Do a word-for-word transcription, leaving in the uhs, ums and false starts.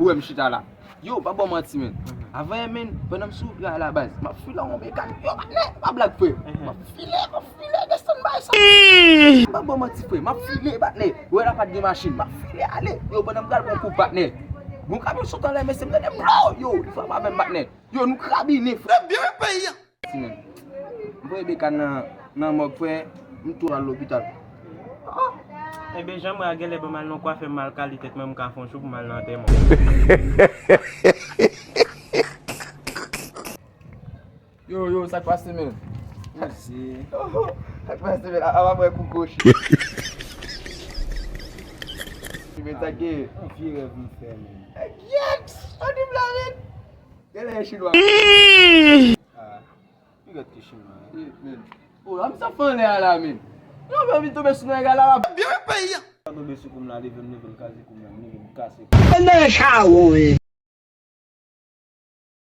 Wè m chita la. Yo, pa ba w manti, men. Avan yè, men, pandan m sou wout la, la baz, m ap file yon bekàn. Yo, patnè, pa blag, frè. M ap file, m ap file, desann bay sa. M pa ba w manti, frè, m ap file, patnè. Wè la pa t gen machin, m ap file ale. Yo, pandan m pral pran kou, patnè, gon kamyon sot anlè, mesye, m tande blow. Yo, li frape avè m, patnè. Yo, nou krabinen, frè. Byen peyi a. Simen. M voye bekàn nan, nan mòg, frè, m tou al lopital. Enben, jan m wè a, genlè ban m al nan kwafè, m al kale tèt mwen, m ka fè yon jou pou m al nan antèman. Yo, yo, sa k pase, men? Mèsi. Sa k pase, men? A, a, mwen kou kochi. Men sa k gen? Yon vye rèv m fè, men. Gyèt! An di m la, men. Genlè e chinwa. Ah, piga de chinwa. Eh, men. Oh, la, m sa fè anlè a la, men. Yo, men, vin tonbe sou nèg a la, la. Byen, men, peyi a. Sa tonbe sou kou m la, leve m, leve m, kaze kou m la, m leve m, kase. Nan chawon, wi.